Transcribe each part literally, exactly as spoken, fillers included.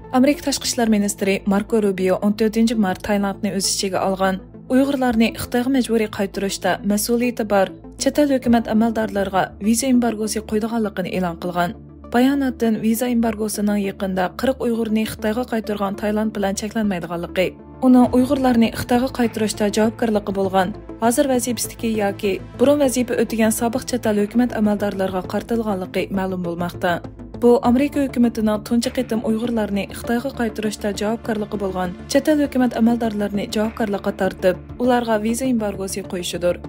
ئامېرىكا تاشقى ئىشلار مىنىستىرى ماركو روبىيو ئون تۆتىنچى مارت تايلاندنى ئۆز ئىچىگە ئالغان ئۇيغۇرلارنى خىتايغا مەجبۇرىي قايتۇرۇشتا مەسئۇلىيىتى بار چەت ئەل ھۆكۈمەت ئەمەلدارلىرىغا ۋىزا ئېمبارگوسى قويىدىغانلىقىنى ئېلان قىلغان. باياناتتىن ۋىزا ئېمبارگوسىنىڭ يېقىندا قىرىق ئۇيغۇرنى خىتايغا قايتۇرغان تايلاند بىلەن چەكلەنمەيدىغانلىقى، ئۇنىڭ ئۇيغۇرلارنى خىتايغا قايتۇرۇشتا جاۋابكارلىقى بولغان، ھازىر ۋەزىپىسىدىكى ياكى بۇرۇن ۋەزىپە ئۆتىگەن سابىق چەت ئەل ھۆكۈمەت ئەمەلدارلىرىغا قارىتىلغانلىقى مەلۇم بولماقتا. بۇ ئامېرىكا ھۆكۈمىتىنىڭ تۇنجى قېتىم ئۇيغۇرلارنى خىتايغا قايتۇرۇشتا جاۋابكارلىقى بولغان چەت ئەل ھۆكۈمەت ئەمەلدارلىرىنى جاۋابكارلىققا تارتىپ، ئۇلارغا ۋىزا ئېمبارگوسى قويۇشىدۇر.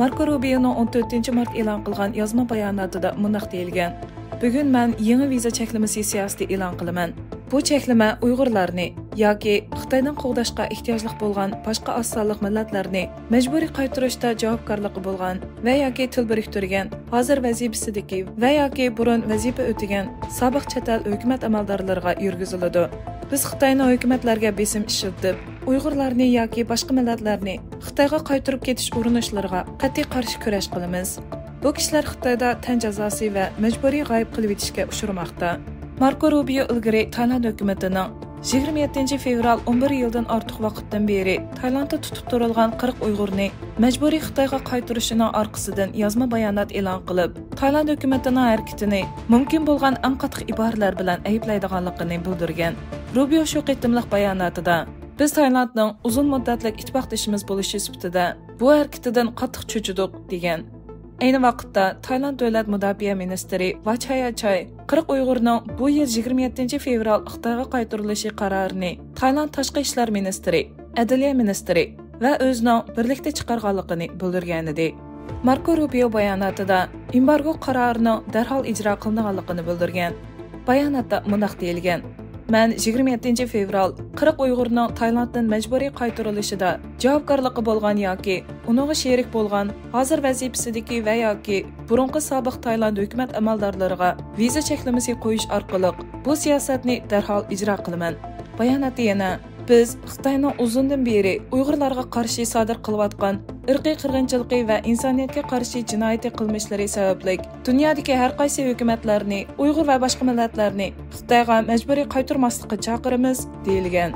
ماركو روبىيونىڭ ئون تۆتىنچى مارت ئېلان قىلغان يازما باياناتىدا مۇنداق دېيىلگەن: بۈگۈن مەن يېڭى ۋىزا چەكلىمىسى سىياسىتى ئېلان قىلىمەن. بۇ چەكلىمە ئۇيغۇرلارنى ياكى خىتايدىن قوغداشقا ئېھتىياجلىق بولغان باشقا ئاز سانلىق مىللەتلەرنى مەجبۇرىي قايتۇرۇشتا جاۋابكارلىقى بولغان ۋە ياكى تىل بىرىكتۈرگەن، ھازىر ۋەزىپىسىدىكى ۋە ياكى بۇرۇن ۋەزىپە ئۆتىگەن سابىق چەت ئەل ھۆكۈمەت ئەمەلدارلىرىغا يۈرگۈزۈلىدۇ. بىز خىتاينىڭ ھۆكۈمەتلەرگە بېسىم ئىشلىتىپ، ئۇيغۇرلارنى ياكى باشقا مىللەتلەرنى خىتايغا قايتۇرۇپ كېتىش ئۇرۇنۇشلىرىغا قەتئىي قارشى كۈرەش قىلىمىز. بۇ كىشىلەر خىتايدا تەن جازاسى ۋە مەجبۇرىي غايىب قىلىۋېتىشكە ئۇچرىماقتا. ماركو روبىيو ئىلگىرى تايلاند ھۆكۈمىتىنىڭ يىگىرمە يەتتىنچى فېۋرال ئون بىر يىلدىن ئارتۇق ۋاقىتتىن بېرى تايلاندتا تۇتۇپ تۇرۇلغان قىرىق ئۇيغۇرنى مەجبۇرىي خىتايغا قايتۇرۇشىنىڭ ئارقىسىدىن يازما بايانات ئېلان قىلىپ، تايلاند ھۆكۈمىتىنىڭ ھەرىكىتىنى مۇمكىن بولغان ئەڭ قاتتىق ئىبارىلەر بىلەن ئەيىبلەيدىغانلىقىنى بىلدۈرگەن. روبىيو شۇ قېتىملىق باياناتىدا، بىز تايلاندنىڭ ئۇزۇن مۇددەتلىك ئىتتىپاقدىشىمىز بولۇشى سۈپىتىدە بۇ ھەرىكىتىدىن قاتتىق چۆچۈدۇق، دېگەن. ئەينى ۋاقىتتا تايلاند دۆلەت مۇداپىئە مىنىستىرى ۋاچايا چاي قىرىق ئۇيغۇرنىڭ بۇ يىل يىگىرمە يەتتىنچى فېۋرال خىتايغا قايتۇرۇلۇشى قارارىنى تايلاند تاشقى ئىشلار مىنىستىرى، ئەدلىيە مىنىستىرى ۋە ئۆزىنىڭ بىرلىكتە چىقارغانلىقىنى بىلدۈرگەنىدى. ماركو روبىيو باياناتىدا ئېمبارگو قارارىنىڭ دەرھال ئىجرا قىلىنىدىغانلىقىنى بىلدۈرگەن. باياناتتا مۇنداق دېيىلگەن: مەن يىگىرمە يەتتىنچى فېۋرال قىرىق ئۇيغۇرنىڭ تايلاندتىن مەجبۇرىي قايتۇرۇلۇشىدا جاۋابكارلىقى بولغان ياكى ئۇنىڭغا شېرىك بولغان، ھازىر ۋەزىپىسىدىكى ۋە ياكى بۇرۇنقى سابىق تايلاند ھۆكۈمەت ئەمەلدارلىرىغا ۋىزا چەكلىمىسى قويۇش ئارقىلىق بۇ سىياسەتنى دەرھال ئىجرا قىلىمەن. باياناتتا يەنە، بىز خىتاينىڭ ئۇزۇندىن بېرى ئۇيغۇرلارغا قارشى سادىر قىلىۋاتقان ئىرقىي قىرغىنچىلىقى ۋە ئىنسانىيەتكە قارشى جىنايىتى قىلمىشلىرى سەۋەبلىك دۇنيادىكى ھەر قايسى ھۆكۈمەتلەرنى ئۇيغۇر ۋە باشقا مىللەتلەرنى خىتايغا مەجبۇرىي قايتۇرماسلىققا چاقىرىمىز، دېيىلگەن.